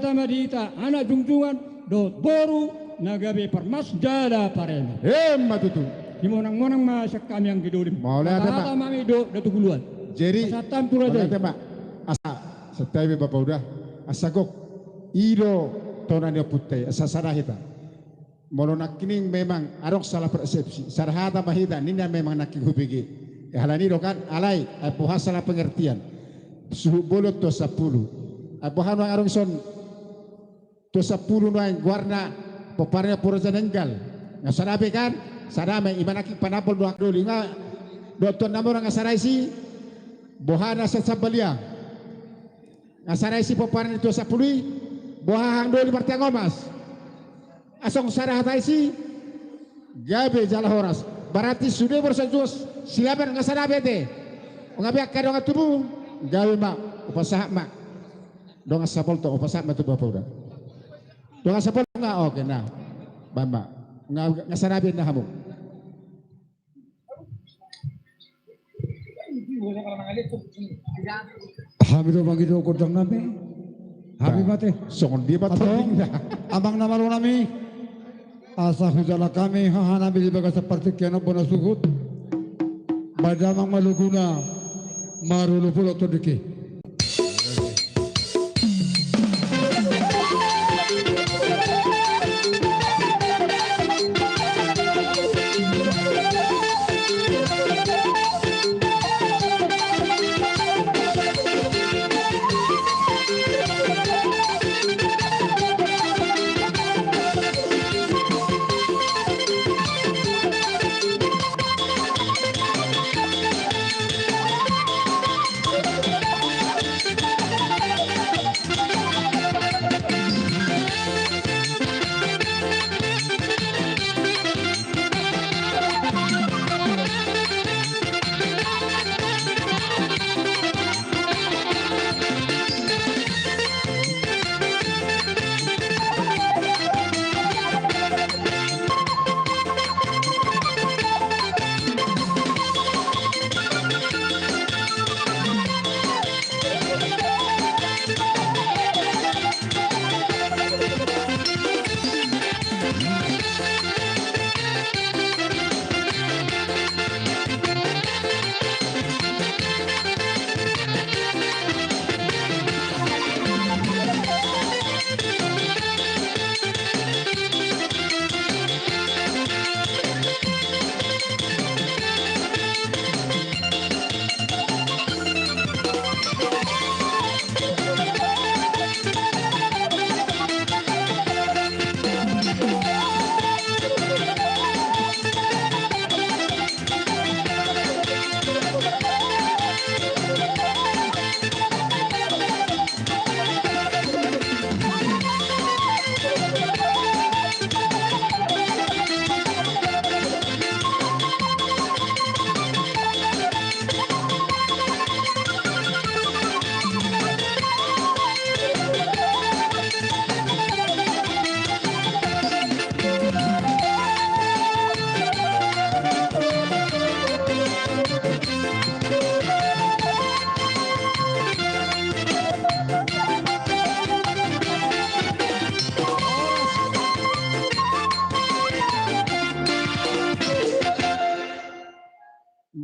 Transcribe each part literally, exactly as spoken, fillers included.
Tama di hita anak jungjungan dohot boru na gabe parmas jala pareme. Emma tutu. Simonang-monang ma sian hami anggi doli. Mauliate ma. Hata ma hami dohot datu guluan. Jadi, pasahat hami tu raja i. Mauliate ma. Asa, santabi Bapa Uda. Asa gok. I do tona ni ompunta i. Asa sada hita. Molo nangkining memang adong salah persepsi, sada hata ma hita, ninna memang nangkin hubege. Alani do kan, alai, ai boha salah pengertian. Suhut bolon Tua Sampulu. Ai boha nuaeng adong dison Tua Sampulu nuaeng goarna, pomparanna Ompu Raja Nainggal. Nga sada be kan, sada ma i, ima nangkin panambol dohot doli nga, dohot Tuan Namora nga sada isi, boha na sian Sambaliang. Nga sada isi pomparan ni Tua Sampulu i, boha hahang doli martiang omas. Asong sada hata isi, gabe jala horas. Berarti sude boru Sianjungan Silaban nga sada be ate. Nga be angka dongan tubu, gabe ma, hupasahat ma. Dongan sapoltok, hupasahat ma tu Bapa Uda. Dongan sapoltok nga, oke, na. Baen ma. Nga, nga sada be na hamu. Hami do mangido gondang nami. Hami ma ate. Songon dia ma tondingna. Amang na malo nami. Asa hujalo hami haha nami di bagasan partingkian on bona suhut. Baen damang ma laguna. Marolopolop tondingki.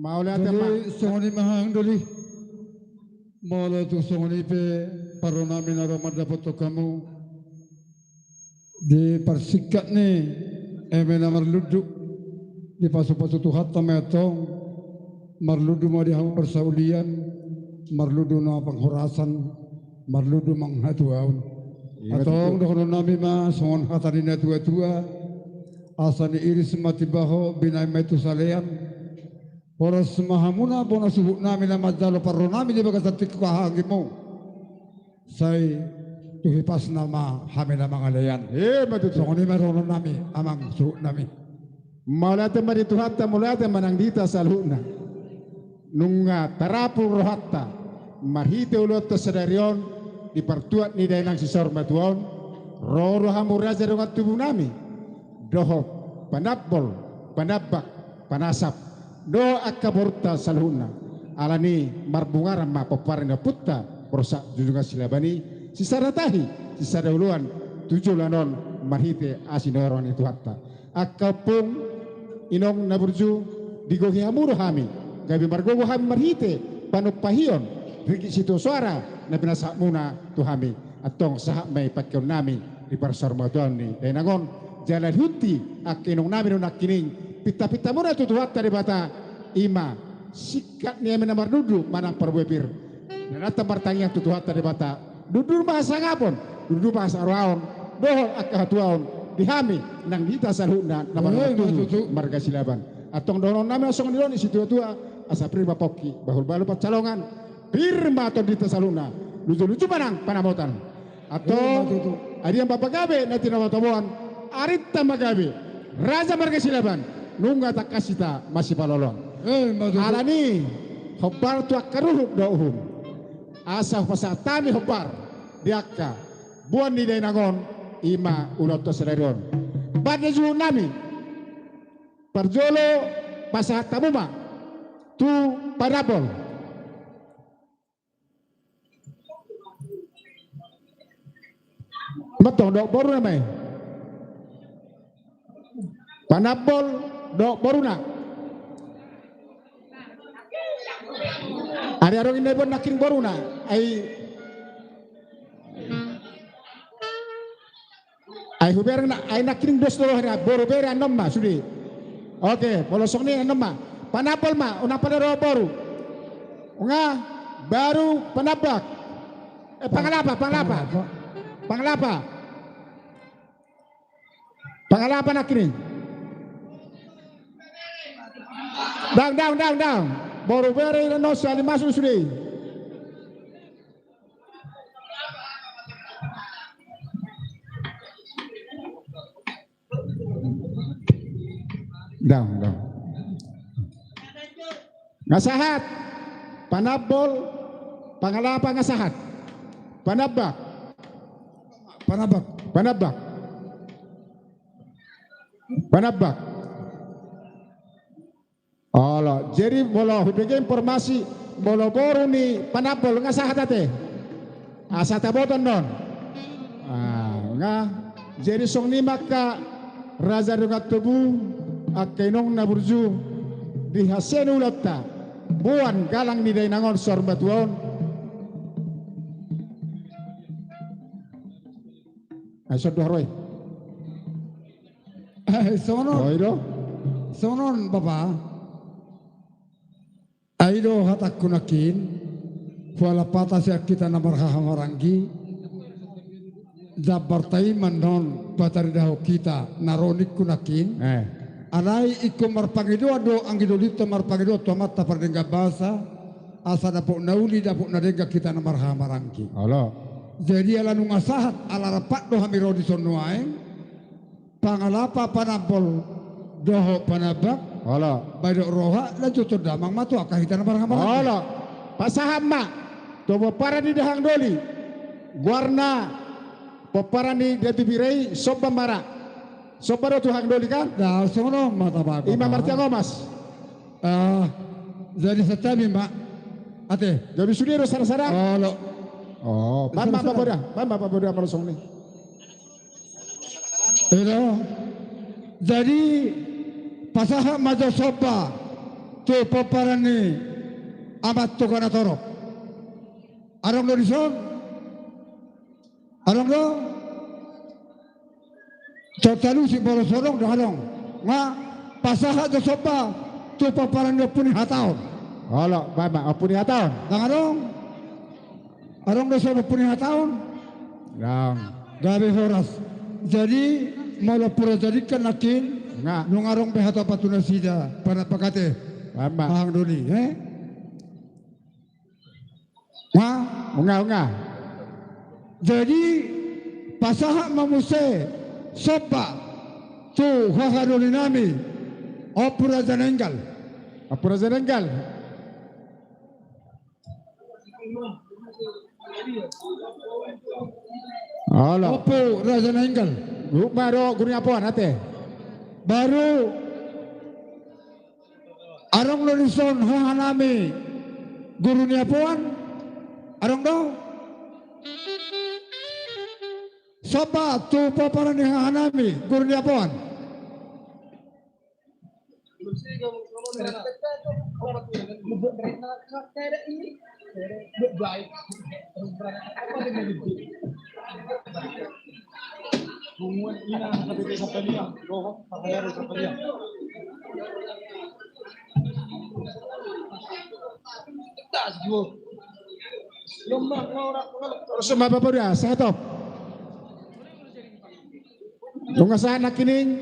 Mauliate ma. Jadi, songon i ma hahang doli. Molo tung songon i pe, parro nami na ro mandapothon hamu. Di parsingkat ni eme na marlundu, dipasupasu Tuhanta ma i antong, marlundu ma di hamu parsaulian, marlundu ma panghorasan, marlundu ma hatuaon. Ima tutu. Antong dohonon nami ma songon hata ni natuatua, asa niiris ma timbaho, binaen ma i tu salean. Horas ma hamuna bona suhut nami na manjalo parro nami di bagasan tingki haha anggimu. Sai tu hipasna ma hami na mangalean. Ima tutu. Songon i ma dohonon nami, amang suhut nami. Mauliate ma di Tuhanta, mauliate ma nang di hita saluhutna. Nunga tarapul rohanta, marhite ulaonta sadari on, di partuat ni dainang sisaur matua on, ro do hamu raja dongan tubu nami, dohot panambol, panambak, panasap, dohot angka borunta saluhutna. Alani marbungaran ma pomparan ni ompunta, boru Sianjungan Silaban i, sisada tahi, sisada oloan tu joloan on marhite asi ni roha ni Tuhanta. Angka ompung, inong na burju, digohi hamu do hami, gabe margogo hami marhite panumpahion ringgit sitio soara na pinasahatmuna tu hami. Antong sahat ma i pangkeonnami di parsaurmatuaon ni dainang on, jala dihunti angka inongnami do nangkining pintapintamuna tu Tuhanta Debata, i ma singkat ni hami na marnundu manang parbue pir. Nang martangiang tu Tuhanta Debata, nundur ma hasangapon, nundur ma hasarohaon dohot angka hatuaon di hami nang di hita saluhutna na marga Silaban. Antong dohononnami songon nidok ni situatua, asa pir ma pongki, bahulbahul pansalongan, pir ma tondinta saluhutna, lujuluju ma nang panamotan. Antong, adian ma pagabe na tinabo-taboan, arinta ma gabe, raja marga Silaban, nunga tangkas hita masipaloloan. Alani i, hombar tu angka ruhut do uhum, asa hupasahat hami hombar di angka boan ni dainang on, i ma ulaonta sadari on. Bahen ma juhutnami, parjolo pasahat hamu ma tu Panambol. Mantong dohot boruna ma i. Panambol dohot boruna. Ari adong inna iboan nangkining boruna. Ai, ai hubereng na, ai nangkining dos do rohana, boru bere annon ma sude. Oke, molo songon i annon ma. Panambol ma, unang pala dohot boru. Nga, baru Panambak. Eh, Pangalapa, Pangalapa. Pangalapa. Pangalapa. Pangalapa nangkining. Daong, daong, daong, daong. Boru bere annon sahali masuk sude. Daong, daong. Nga sahat. Panambol, Pangalapa nga sahat. Panambak. Panambak. Panambak. Panambak. Olo, jadi molo hubege informasi, molo boru ni Panambol nga sahat ate. Asa taboto annon. Ah, nga. Jadi songon i ma angka raja dongan tobu, angka inong na burju, di hasian ulaonta, boan galang ni dainang on saur matua on. Ai songon i do haroy. Ai songon on. Oi do. Songon on, Bapa. Ai do hatangku nangkin, hualap hata sian hita na marhahamaranggi, jambarta i ma annon pataridahon hita na ro ningku nangkin. Eh. Alai ingkon marpangidoan do anggi dolinta, marpangidoan tu Amanta Pardenggan Basa, asa dapot na uli, dapot na denggan hita na marhahamaranggi. Olo. Jadi ala nunga sahat, ala rap do hami ro dison nuaeng, Pangalapa, Panambol dohot Panambak. Olo. Baen dohot roha, lanjuthon damang ma tu angka hita na marhahamaranggi. Olo. Pasahat ma tu pomparan ni dahahang doli. Goarna pomparan ni Datu Bira i, Somba ma ra. Somba do tu hahang doli kan? Dah, songon on ma tabaen. I ma martiang omas. Ah, jadi santabi ma. Ate. Jadi sude do sada-sada. Olo. Oh, baen ma paboda, baen ma paboda molo songon i. Elo. Jadi pasahat ma jo somba tu pomparan ni amanta na torop. Adong do dison? Adong do? Tong talusi molo so adong, ndang adong. Nga pasahat jo somba tu pomparan ni Ompu ni Hataon. Olo, baen ma Ompu ni Hataon. Ndang adong. Adong do dison Ompu ni Hataon? Ndang. Gabe horas. Jadi molo Ompu Raja Denggan nangkin, nga, nunga adong be hata patu nasida, Panambak ate. Baen ma. Hahang doli, eh? Nga? Unga, unga. Jadi pasahat ma muse somba tu haha doli nami, Ompu Raja Nainggal. Ompu Raja Nainggal. Olo. Ompu Raja Nainggal. Ruma do Guru ni Apoan ate. Baru adong do dison haha nami Guru ni Apoan? Adong do? Somba tu pomparan ni hahanami, Guru Niapoan. Terus ma Bapak Uda, sehat, oh. Nunga sahat nangkining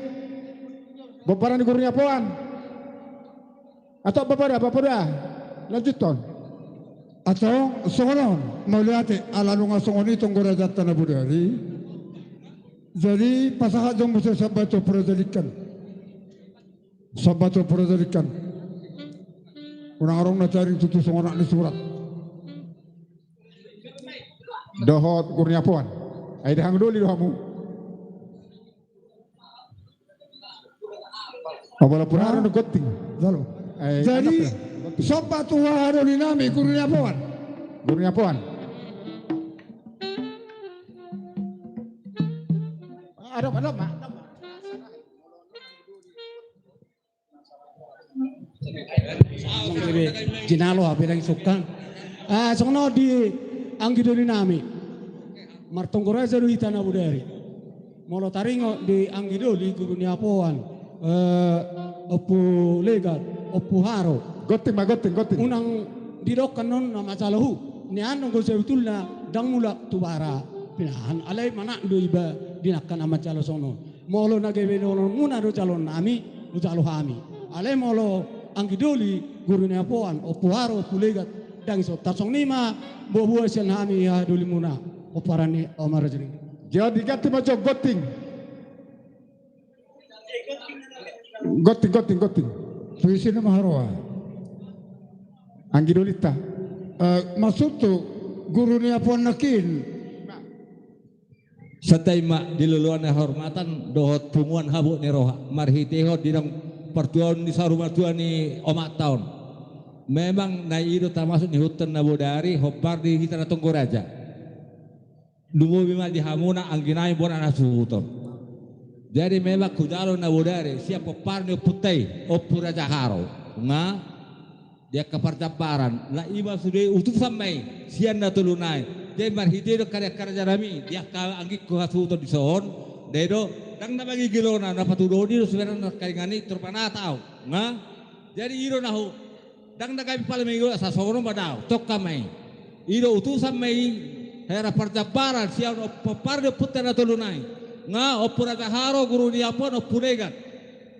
pomparan ni Guru Niapoan. Antong Bapak Uda, Bapak Uda, lanjuthon. Antong songon on, mauliate ala nunga songon i tonggo rajanta na bodari. Jadi pasahat jo muse somba tu ompu raja denggan. Somba tu ompu raja denggan. Unang adong na taring tutu songon anak ni surat. Dohot Guru Niapoan. Ai dahang doli do hamu. Apala pura na gonting. Jalo. Jadi somba tu hahadolinami Guru Niapoan. Guru Niapoan. Adong, adong ma. Jinalo hape lagi sukkan. Ah, songon on di anggi dolinami. Martonggo raja do hita na bodari. Molo taringot di anggi doli Guru Niapoan, eh, Ompu Legat, Ompu Haro. Gonting ma, gonting, gonting. Unang didok annon na manjalo hu. Nian nanggo sebetulna ndang mulak tu bara pinahan. Alai manang do iba di angka na manjalo songon on. Molo na gabe dohononmuna do jalonnami, hujalo hami. Alai molo anggi doli Guru Niapoan, Ompu Haro, Ompu Legat, ndang ison. Tarsongon i ma boa-boa sian hami hahadolimuna, pomparan ni Oma Rajuni. Jadi ganti ma jo gonting. Gonting, gonting, gonting. Tu isi nama haroa. Anggi dolinta. Eh, maksudhu Guru Niapoan nangkin. Santabi ma di loloan ni hahormatan dohot punguan habot ni roha, marhitehon di dalam partuaon ni saur matua ni omanta on. Memang na i do tamasuk ni huta na bodari, hombar di hita na tonggo raja. Lumobi ma di hamuna angginami bona na suhuton. Jadi memang hujalo na bodari sian pomparan ni ompunta i, Ompu Raja Haro. Nga di angka parjambaran, na i ma sude utusan ma i sian na tolu nai. Jadi marhite do karya-karya nami di angka anggingku hasuhuton dison. Ndai do, ndang na mangigilona, na patuduhon i do sebenarna nangkaningan i tor manat au. Nga, jadi i do na hu, ndang na gabe pala mangigilona, asa songon on ma dao, tongka ma i. I do utusan ma i, hera parjambaran sian pomparan ni ompunta na tolu nai. Nga Ompu Raja Haro, Guru Niapoan, Ompu Legat.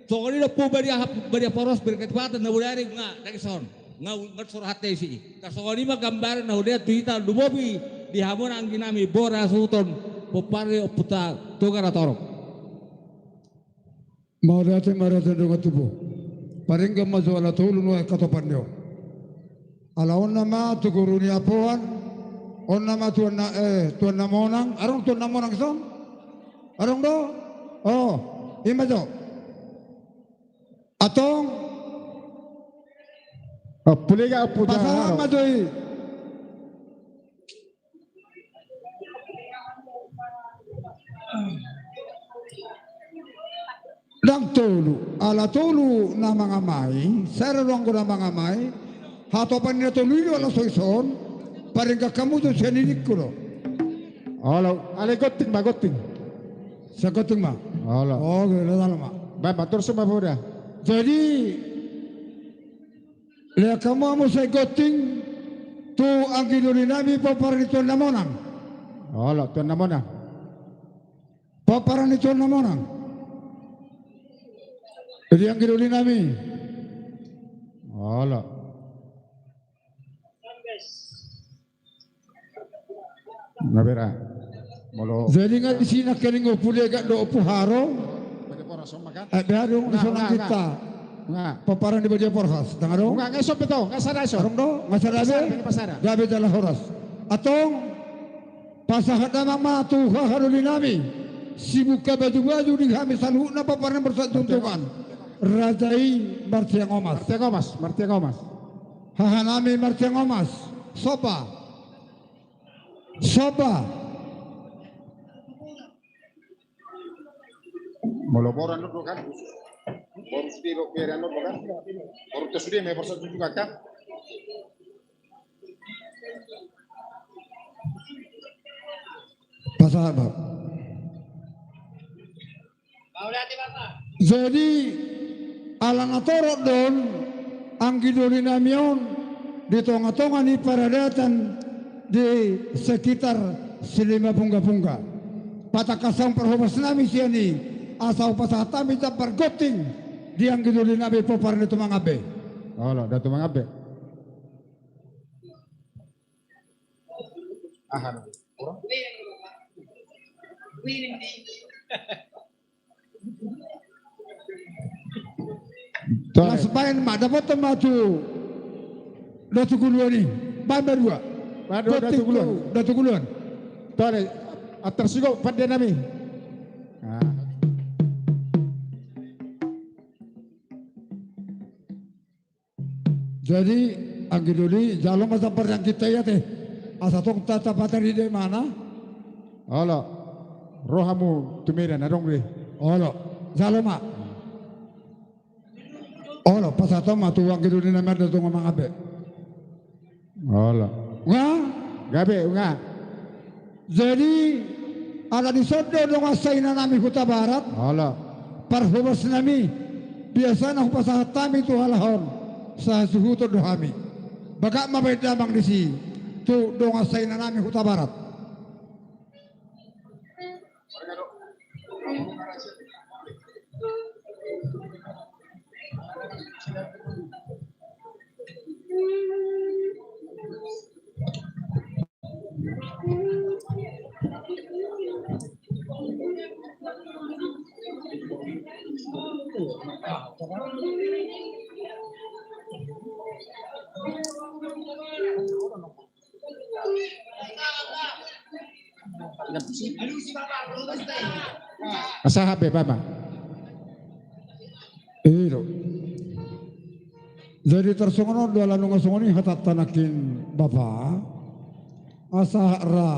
Songon i do Ompu Badia, Badia Parhos, berkat Debata na bodari, nga ndang ison. Nga u-, nga soro hata isi i. Tarsongon i ma gambaran na hudea tu hita, lumobi di hamuna angginami bona hasuhuton pomparan ni ompunta Toga na torop. Mauliate ma raja dongan tubu. Paringgan ma jo ala tolu nuaeng hatopan ni on. Ala on nama tu Guru Niapoan, on nama tuan na, eh, tuan na monang, adong tuan na monang ison? Adong do? Oh, i ma jo. Antong. Ompu Legat, Ompu Jaharo. Pasahat ma jo i. Ndang tolu, ala tolu na mangamai, sai ro do anggo na mangamai, hatopan ni na tolu i do ala so ison, paringgan hamu jo sian nidingku do. Olo, alai gonting ma, gonting. Sai gonting ma. Olo. Oke, laos ma. Baen ma, torus ma poda. Jadi, lean hamu hamu sai gonting tu anggi doli nami pomparan ni tuan na monang. Olo, tuan na monang. Pomparan ni tuan na monang. Jadi anggi doli nami. Olo. Na bera. Molo. Jadi nga di sini nangkaning Ompu Legat do Ompu Haro. Badia Parhos on ma kan? Eh, beha dung di sonang kita. Nga. Pomparan ni Badia Parhos. Ndang adong? Nga, nga ison beto, nga sada ison. Adong do? Nga sada be? Nga sada. Gabe jala horas. Antong, pasahat damang ma tu hahadoli nami. Sibuka baju-baju di hami saluhutna pomparan ni Parsanjung Tuan. Raja i marsiang omas. Marsiang omas, marsiang omas. Haha nami marsiang omas. Somba. Somba. Molo boru andor do kan? Boru sude, boru piara andor do kan? Boru ta sude ma i, boru satu juga kan? Pasahat, Bap. Jadi, ala na torop do on, anggi doli nami on, di tonga-tonga ni paradatan di sekitar Silima Pungga-pungga. Patangkas hamu parhobas nami sian i, asa hupasahat hami jambar gonting di anggi doli nami pomparan ni Tumangabe. Olo, da Tumangabe. Aha. Tole. Las baen ma, dapothon ma tu Datu Guluan i. Baen ma dua. Baen dua Datu Guluan. Datu Guluan. Tole, antar sigok pande nami. Ah. Jadi, anggi doli, jalo ma jambar ni angginta i ate. Asa tong tatapatan i do imana. Olo. Ro hamu tu Medan, adong be. Olo. Jalo ma. Olo, pasahat ma tu anggi doli nami, adong tu Tumangabe. Olo. Nga? Gabe, nga. Jadi, ala dison do dongan sainanami Hutabarat. Olo. Parhobas nami, biasana hupasahat hami tu halak on, sahasuhuton do hami. Bagak ma baen damang disi, tu dongan sainanami Hutabarat. Asa hape, Bapa. I do. Jadi tarsongon on do, ala nunga songon i hatanta nangkin, Bapa. Asa ra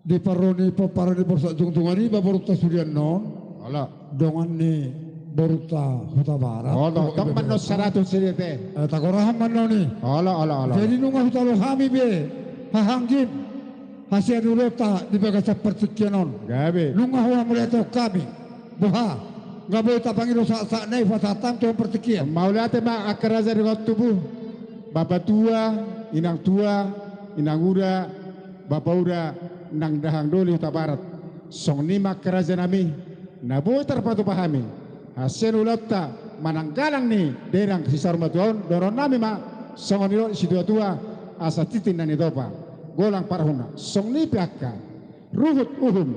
di parro ni pomparan ni Borsak Jungtungan i, ba borunta sude annon. Olo. Dongan ni borunta Hutabarat. Olo, tong mannon saratus sude ate. Eh, tagorahan mannon i. Olo, olo, olo. Jadi nunga hutalo hami be, hahanggim, hasian ulaonta di bagasan partingkian on. Gabe. Nunga huhamauliatehon hami. Boha, nga boi tapangido sahatsahat nai pasahat hami tu partingkian. Mauliate ma angka raja dongan tubu, bapa tua, inang tua, inang uda, bapa uda, nang dahahang doli Hutabarat. Songon i ma angka raja nami, na boi tarpatupa hami hasian ulaonta manang galang ni dainang si saur matua on, dohonon nami ma songon nidok ni situatua, asa tintin na nitopa, golang parhuna. Songon i pe angka ruhut uhum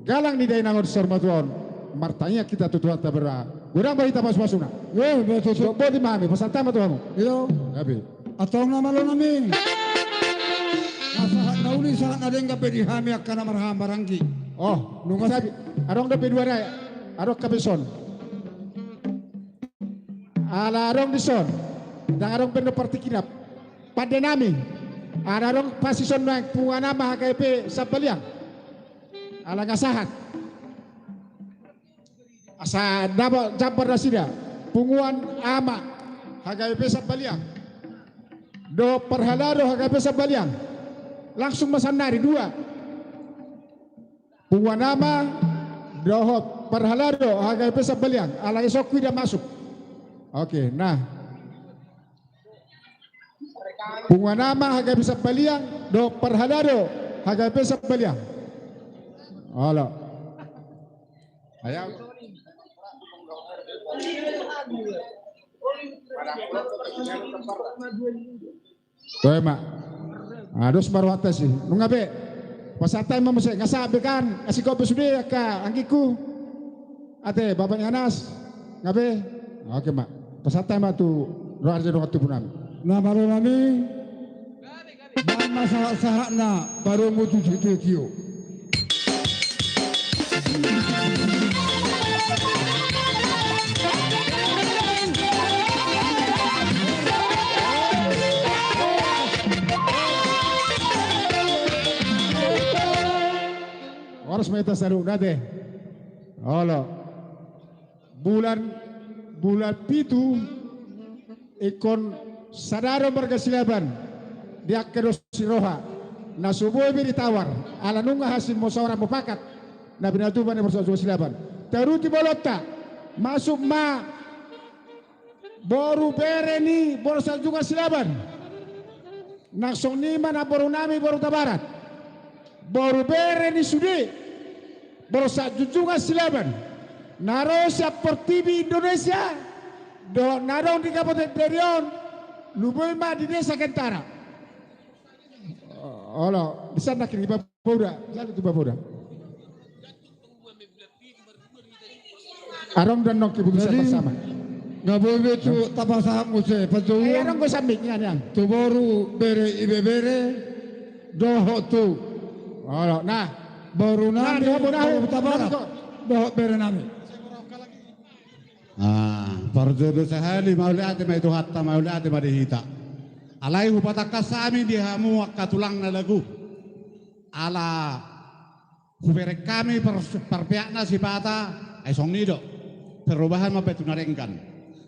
galang ni dainang on saur matua on, martangiang hita tu Tuhanta Pardua. Godang ma hita pasupasuna. Yo, betul. Boti ma hami, pasahat ma tu hamu. Iyo. Gabe. Antong na malo nami. Nga sahat na uli, sahat na denggan pe di hami angka na marhaha maranggi. Oh, nunga sabi. Adong dope dua nai. Adong hape dison. Ala adong dison, ndang adong pe na partingkian. Pande nami, ala adong pe dison nang punguan ama H K B P Sambaliang. Ala nga sahat. Asa dapot jambar nasida, punguan ama H K B P Sambaliang dohot parhalado H K B P Sambaliang. Langsung ma sannari dua. Punguan ama dohot parhalado H K B P Sambaliang, ala isongku ida masuk. Oke, nah. Punguan ama H K B P Sambaliang dohot parhalado H K B P Sambaliang. Olo. Ayo. Toe ma. Ah, dos ma rohanta si. Nunga be. Pasahat ma muse, nga sahat be kan. Asi kopi sude angka anggingku. Ate, bapa ni Anas. Nga be. Oke ma. Pasahat ma tu roha raja dongan tubu nami. Na malo nami. Baen ma sahatsahatna, baru mutu tu tio. Horas ma hita saluhutna ate. Olo. Bulan, bulan pitu ingkon sada do marga Silaban di angka dos ni roha. Na so boi be ditawar ala nunga hasil musyawarah mufakat na pinatupa ni Borsak Junjungan Silaban. Taruti bolonta, masuk ma boru bere ni Borsak Junjungan Silaban. Nang songon i ma namboru nami boru Hutabarat, boru bere ni sude Borsak Junjungan Silaban na ro sian portibi Indonesia dohot na adong di Kabupaten Darion, lumobi ma di Desa Kentara. Olo, di sana kiri Bapak Uda, lalu tu Bapak Uda. Adong do annon keputusan bersama. Nga boi be tu tapasahat muse panjouon. Eh, adong do sambing, nian, nian. Tu boru bere ibebere dohot tu. Olo, nah. Boru nami, nah, di Hutabarat. Nah, di Hutabarat. Dohot bere nami. Ah, parjolo sahali mauliate ma di Tuhanta, mauliate ma di hita. Alai hupatangkas hami di hamu angka tulang na lagu. Ala hubereng hami par-, parpeakna sipata, ai songon i do. Perubahan ma pe tu na denggan.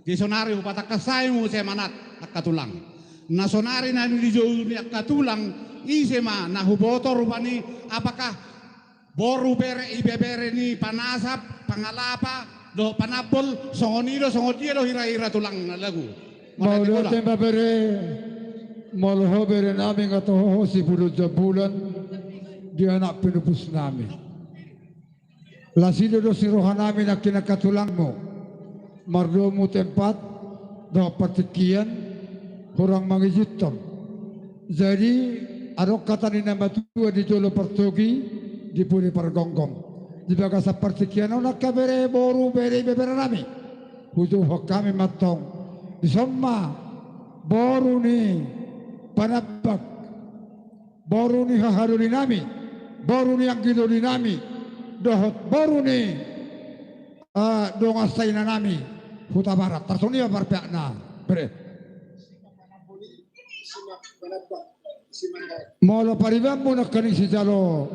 Jadi sonari hupatangkas hami muse manat angka tulang. Na sonari na nijou ni angka tulang, ise ma na huboto rupani, apakah boru bere ibebere ni panasap, pangalapa, dohot panambol, songon i do, songon dia do hira-hira tulang na lagu. Mauliate ma bere, molo ho bere nami nga toho ho sipudon jambulan di anak pinupus nami. Las i do dos ni roha nami nangkin angka tulangmu mardomu tempat dohot partingkian hurang mangizinhon. Jadi adong hata ni na matua di jolo partogi di pudi pargomgom. Di bagasan partingkian on angka bere boru bere ibebere nami. Hujouhon hami ma antong. Dison ma boru ni panambak, boru ni haha doli nami, boru ni anggi doli nami, dohot boru ni, ah, dongan sainang nami Hutabarat. Tarsongon i ma parpeakna, bere. Molo paribanmu nangkaning sijalo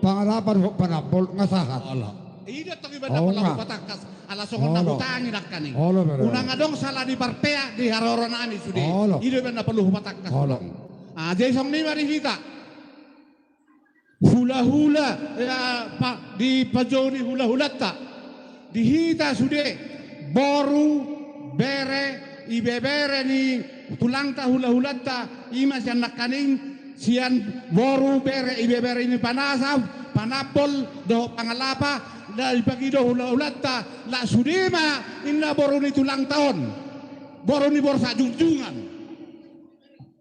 pangalapa dohot panambol nga sahat. Olo. I do tong ibaen na perlu hupatangkas, ala songon na hutangi nangkaning. Olo, bere. Unang adong sala ni parpeak di haroro nami sude. Olo. I do ibaen na perlu hupatangkas. Olo. Ah, jadi songon i ma di hita. Hulahula, eh, pa-, di panjou ni hulahulanta. Di hita sude, boru, bere, ibebere ni tulangta hulahulanta, i ma sian nangkaning, sian boru, bere, ibebere ni panasap, panambol, dohot pangalapa, na dipangido hulahulanta, ala sude ma inna boru ni tulangta on, boru ni Borsak Junjungan.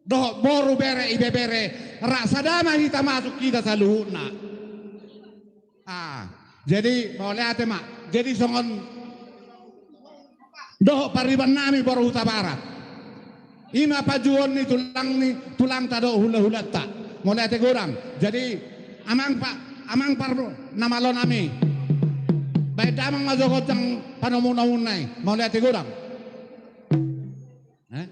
Dohot boru bere ibebere, rap sada ma hita masuk hita saluhutna. Ah, jadi mauliate ma. Jadi songon dohot pariban nami boru Hutabarat. I ma panjouon ni tulang ni, tulangta dohot hulahulanta. Mauliate godang. Jadi amang pa-, amang par-, na malo nami. Baen damang ma jo gonjang panomunomunna i. Mauliate godang. Eh?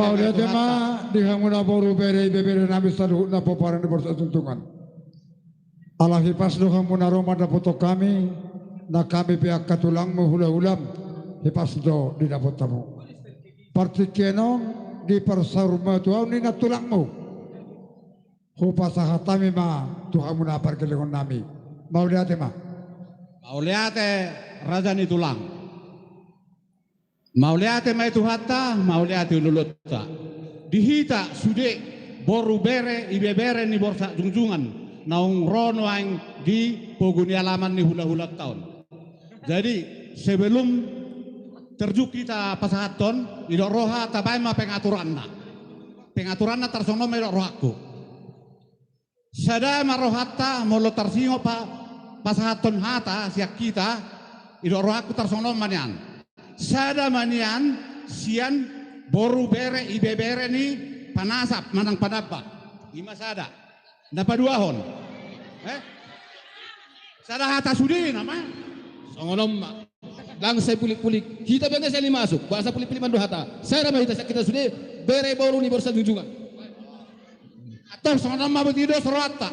Mauliate ma di hamuna boru, bere, ibebere nami saluhutna pomparan ni Borsak Junjungan. Ala hipas do hamuna ro mandapothon hami, nang hami pe angka tulangmu, hulahulam, hipas do didapot hamu. Partingkian on di parsaurmatuaon ni nantulangmu, hupasahat hami ma tu hamuna pargellengon nami. Mauliate ma. Mauliate raja ni tulang. Mauliate ma i Tuhanta, mauliate lolonta. Di hita sude boru, bere, ibebere ni Borsak Junjungan naung ro nuaeng di pogu ni alaman ni hulahulanta on. Jadi sebelum terjun hita pasahathon, didok roha tabaen ma pengaturanna. Pengaturanna tarsongon on ma didok rohangku. Sada ma rohanta molo tarsingot pa, pasahathon hata sian hita, didok rohangku tarsongon on ma nian. Sada ma nian sian boru, bere, ibebere ni panasap manang panambak. I ma sada. Na paduahon. Eh? Sada hata sudena ma. Songon on ma. Ndang sai pulik-pulik. Hita pe nga sali masuk. Bahasa pulik-pulik mandok hata. Sada ma hita sian hita sude bere boru ni Borsak Junjungan. Antong songon on ma boti dos rohanta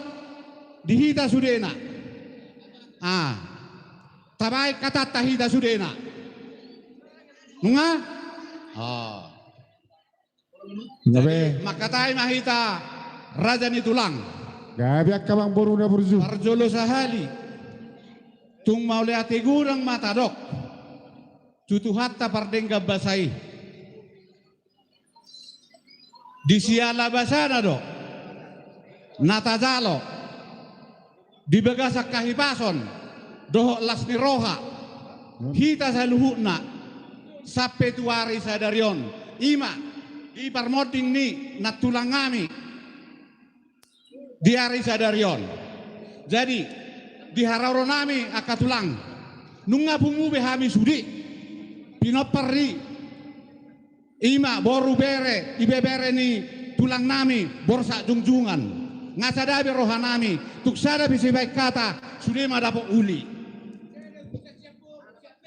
di hita sudena. Ah. Tabaen hatanta hita sudena. Nunga? Oh. Gabe. Jadi, mangkatai ma hita raja ni tulang. Gabe angka amang boru na burju. Parjolo sahali. Tung mauliate godang ma tadok tu Tuhanta pardenggan basa i. Di siala basana do na tajalo di bagasan hahipason dohot las ni roha hita saluhutna sampe tu ari sadari on, i ma di parmonding ni nantulang nami di ari sadari on. Jadi di haroro nami angka tulang, nunga pungu be hami sude pinompar ni, i ma boru, bere, ibebere ni tulang nami Borsak Junjungan. Nga sada be roha nami, tung sada be sibaen hata, sude ma dapot uli.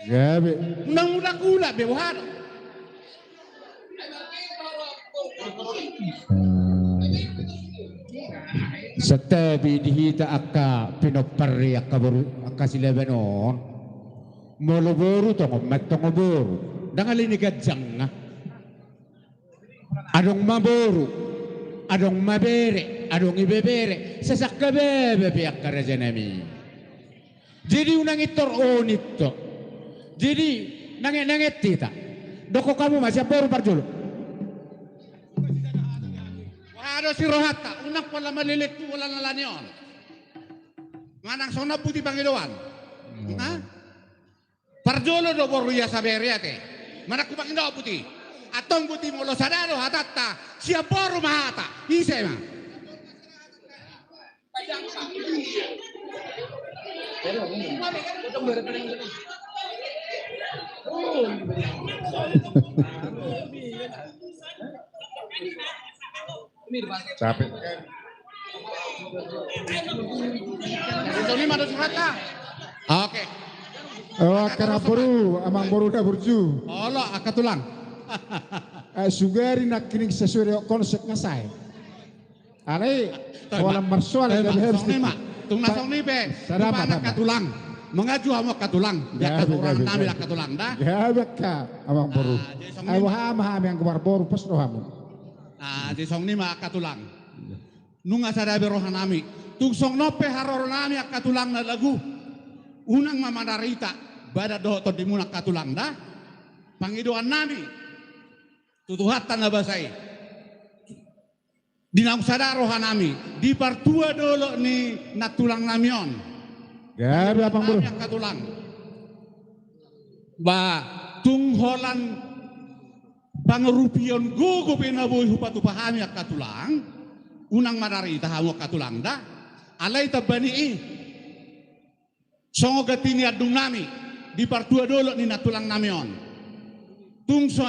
Gabe. Unang mulak-ulak be boha do. Santabi di hita angka pinompar ni angka boru, angka silaban on. Molo boru tongon ma tongon boru. Ndang alai ni ganjang nga. Adong ma boru, adong ma bere, adong ibebere, sasangka baba pe angka raja nami. Jadi unang intor on intor. Jadi nanget-nanget hita. Dokkon hamu ma sian boru parjolo. Boha do si rohanta, unang pola maleleng tu bola na lani on. Manang songon on boti pangidoan. Hah? Parjolo do boru i asa bere ate. Manang hupangido boti. Antong boti molo sada do hatanta, sian boru ma hata. Ise ma. Capek. Songon i ma do suhata. Oke. Oh, angka na boru, amang boru na burju. Olo, angka tulang. Eh, sugari nangkining sesuai dengan konsep nga sae. Alai, holan marsoal, gabe hea songon i ma. Tung na songon i pe. Sada ma, angka tulang. Mangaju hamu angka tulang. Gabe, gabe, gabe. Angka tulang da. Gabe angka amang boru. Ai boha ma hami anggo marboru, pos do hamu. Ah, jadi songon i ma angka tulang. Nunga sada be roha nami. Tung songon on pe haroro nami angka tulang na lagu. Unang ma mandarita badan dohot tondimuna angka tulang da. Pangidoan nami tu Tuhanta na basa i. Di naung sada roha nami, di partua dolok ni nantulang nami on. Gabe amang boru. Nami angka tulang. Ba, tung holan pangurupion gogo pe na boi hupatupa hami angka tulang, unang mandarita hamu angka tulang da, alai tamba ni i. Songon ganti ni andung nami, di partua dolok ni nantulang nami on. Tung so,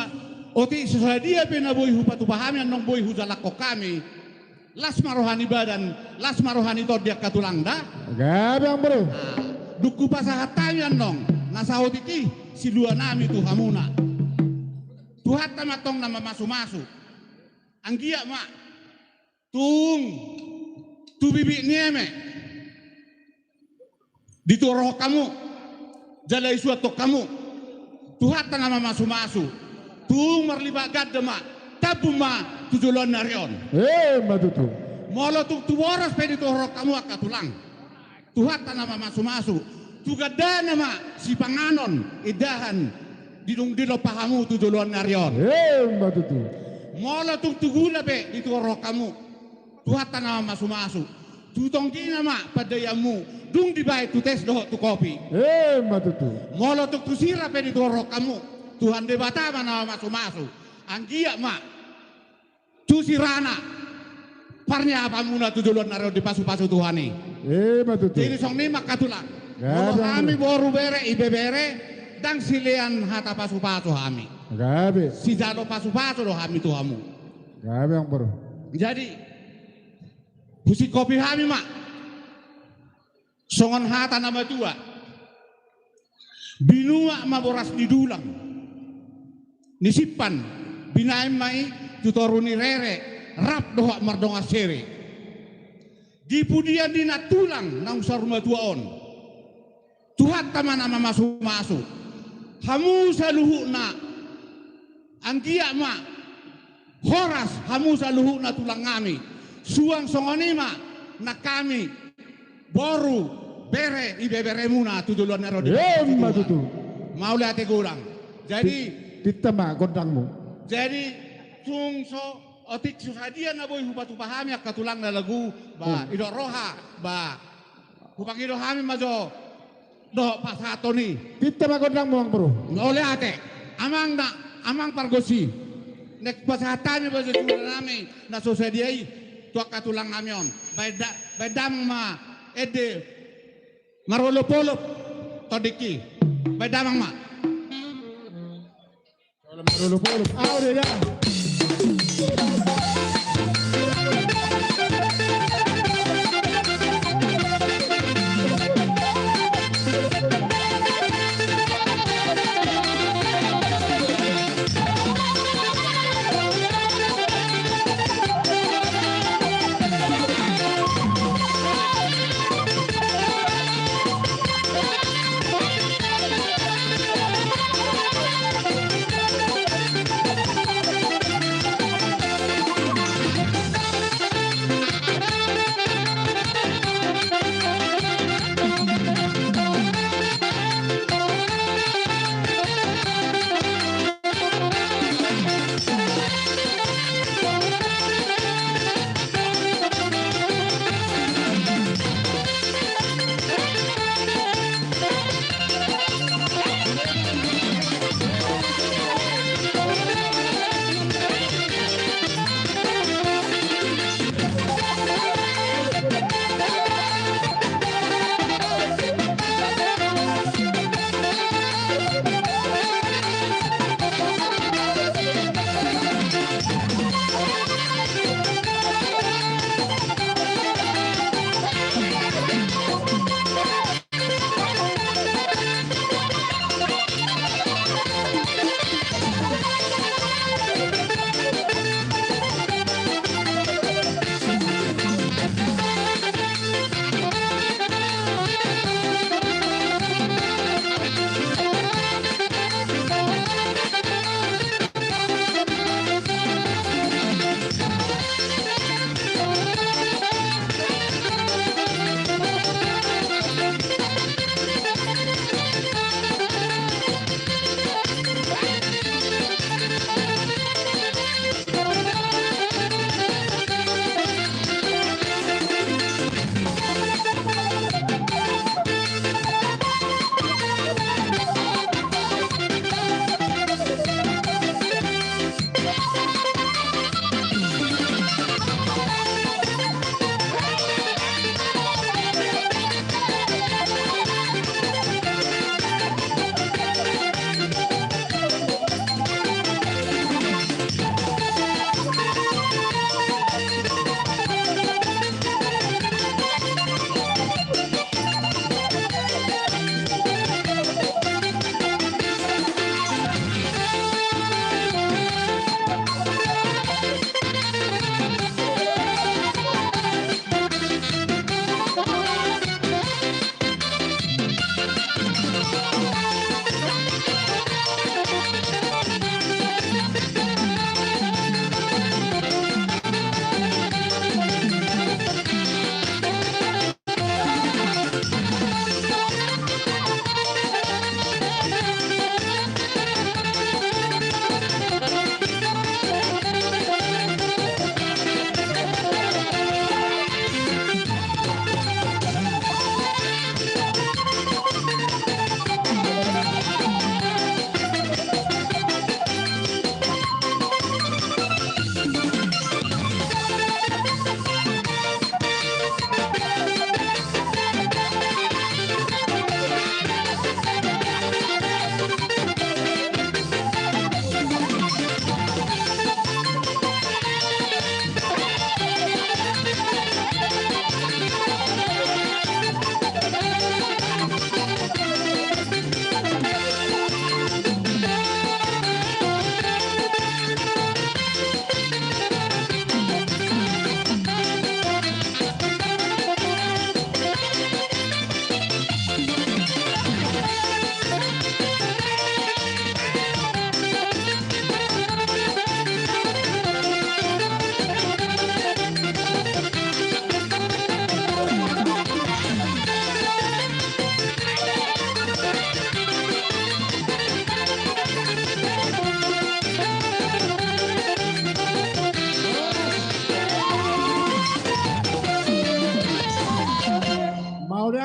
otik so sadia pe na boi hupatupa hami, annon boi hujalakhon hami. Las ma roha ni badan, las ma roha ni tondi angka tulang da. Gabe amang boru. Dung hupasahat hami annon, na saotik i, silua nami tu hamuna. Tuhanta ma antong na mamasumasu. Anggiat ma tung tu bibit ni eme dituhorhon hamu jala disuanhon hamu. Tuhanta na mamasumasu, tung marlipat ganda ma, tambun ma tu joloan ni ari on. Emma tutu. Molo tung tu boras pe dituhorhon hamu angka tulang, Tuhanta na mamasumasu, tu gandana ma sipanganon indahan di dung dilompa hamu tu joloan ni ari on. Emma tutu. Molo tung tu gula pe dituhorhon hamu, Tuhanta na mamasumasu, tu tonggina ma pandaianmu dung dibaen tu tes dohot tu kopi. Emma tutu. Molo tung tu sira pe dituhorhon hamu, Tuhan Debata ma na mamasumasu. Anggiat ma tu sirana parniapanmuna tu joloan ni ari on dipasupasu Tuhan i. Emma tutu. Jadi songon i ma angka tulang. Gabe. Molo hami boru, bere, ibebere, ndang silean hata pasupasu hami. Gabe. Sijalo pasupasu do hami tu hamu. Gabe, amang boru. Jadi husingkopi hami ma songon hata na matua: Binuat ma boras ni dulang, ni simpan, binaen ma i tu toru ni rere, rap dohot mardongan sere. Di pudian ni nantulang naung saur matua on, Tuhanta ma na mamasumasu. Hamu saluhutna, anggiat ma horas hamu saluhutna tulang nami. Suang songon i ma nang hami boru, bere, ibeberemuna tu joloan ni ari on. Emma tutu. Mauliate godang. Jadi, pinta ma gondangmu. Jadi tung so otik so sadia na boi hupatupa hami angka tulang na lagu, ba, hmm, idok roha, ba, hupangido hami ma jo dohot pasahaton i. Pinta ma gondangmu, amang boru. Mauliate. Amang na, amang pargonsi, naeng pasahat hami ma jo jura nami na so sadia i tu angka tulang nami on. Baen da-, baen damang ma ende marolopolop tondingki. Baen damang ma. Au do ya.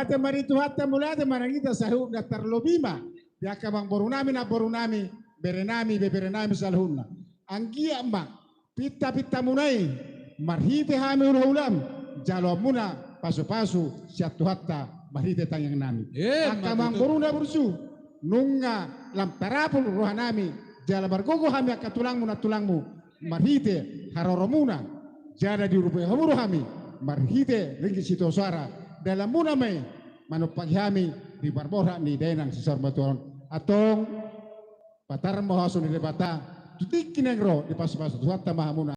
Mauliate ma di Tuhanta, mauliate ma nang hita saluhutna, tarlobi ma di angka amangborunami, namborunami, berenami, beberenami saluhutna. Anggiat ma pinta-pintamuna i, marhite hami hulahulamu, jaloonmuna pasupasu sian Tuhanta marhite tangiangnami. Angka amangboruna burju, nunga lam tarapul rohanami, jala margogo hami angka tulangmu nantulangmu, marhite haroromuna, jala diurupi hamu do hami marhite ringgit sitio soara. Dalanmuna ma i manumpahi hami di parborhat ni dainang sisaur matua on. Antong patar ma hosa ni Debata, tu tingki na naeng ro dipasupasu Tuhanta ma hamuna.